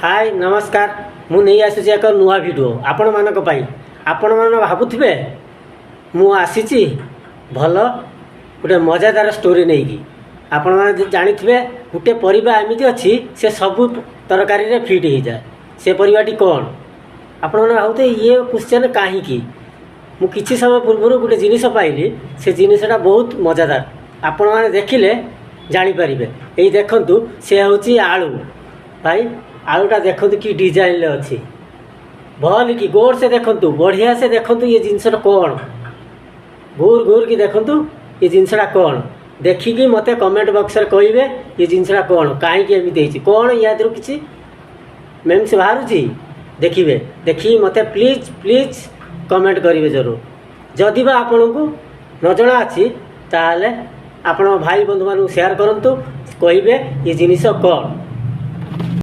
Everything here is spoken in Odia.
ହାଏ, ନମସ୍କାର। ମୁଁ ନେଇ ଆସୁଛି ଏକ ନୂଆ ଭିଡ଼ିଓ ଆପଣମାନଙ୍କ ପାଇଁ। ଆପଣମାନେ ଭାବୁଥିବେ ମୁଁ ଆସିଛି ଭଲ ଗୋଟେ ମଜାଦାର ଷ୍ଟୋରି ନେଇକି। ଆପଣମାନେ ଯଦି ଜାଣିଥିବେ, ଗୋଟେ ପରିବା ଏମିତି ଅଛି, ସେ ସବୁ ତରକାରୀରେ ଫିଟ୍ ହେଇଯାଏ। ସେ ପରିବାଟି କ'ଣ? ଆପଣମାନେ ଭାବୁଥିବେ ଇଏ କ୍ୱେଶ୍ଚନ୍ କାହିଁକି। ମୁଁ କିଛି ସମୟ ପୂର୍ବରୁ ଗୋଟେ ଜିନିଷ ପାଇଲି। ସେ ଜିନିଷଟା ବହୁତ ମଜାଦାର, ଆପଣମାନେ ଦେଖିଲେ ଜାଣିପାରିବେ। ଏଇ ଦେଖନ୍ତୁ, ସେ ହେଉଛି ଆଳୁ। ଭାଇ, ଆଳୁଟା ଦେଖନ୍ତୁ କି ଡିଜାଇନରେ ଅଛି। ଭଲ କି ଗୋର ସେ ଦେଖନ୍ତୁ, ବଢ଼ିଆ ସେ ଦେଖନ୍ତୁ, ଇଏ ଜିନିଷଟା କ'ଣ। ଘୁର ଘୁର କି ଦେଖନ୍ତୁ ଏ ଜିନିଷଟା କ'ଣ। ଦେଖିକି ମୋତେ କମେଣ୍ଟ ବକ୍ସରେ କହିବେ ଏ ଜିନିଷଟା କ'ଣ, କାହିଁକି ଏମିତି ହେଇଛି, କ'ଣ ୟା ଦେହରୁ କିଛି ମେମ୍ସ ବାହାରୁଛି। ଦେଖିବେ, ଦେଖିକି ମୋତେ ପ୍ଲିଜ୍ ପ୍ଲିଜ୍ କମେଣ୍ଟ କରିବେ ଜରୁର। ଯଦି ବା ଆପଣଙ୍କୁ ନ ଜଣା ଅଛି, ତାହେଲେ ଆପଣ ଭାଇ ବନ୍ଧୁମାନଙ୍କୁ ସେୟାର କରନ୍ତୁ, କହିବେ ଏ ଜିନିଷ କ'ଣ।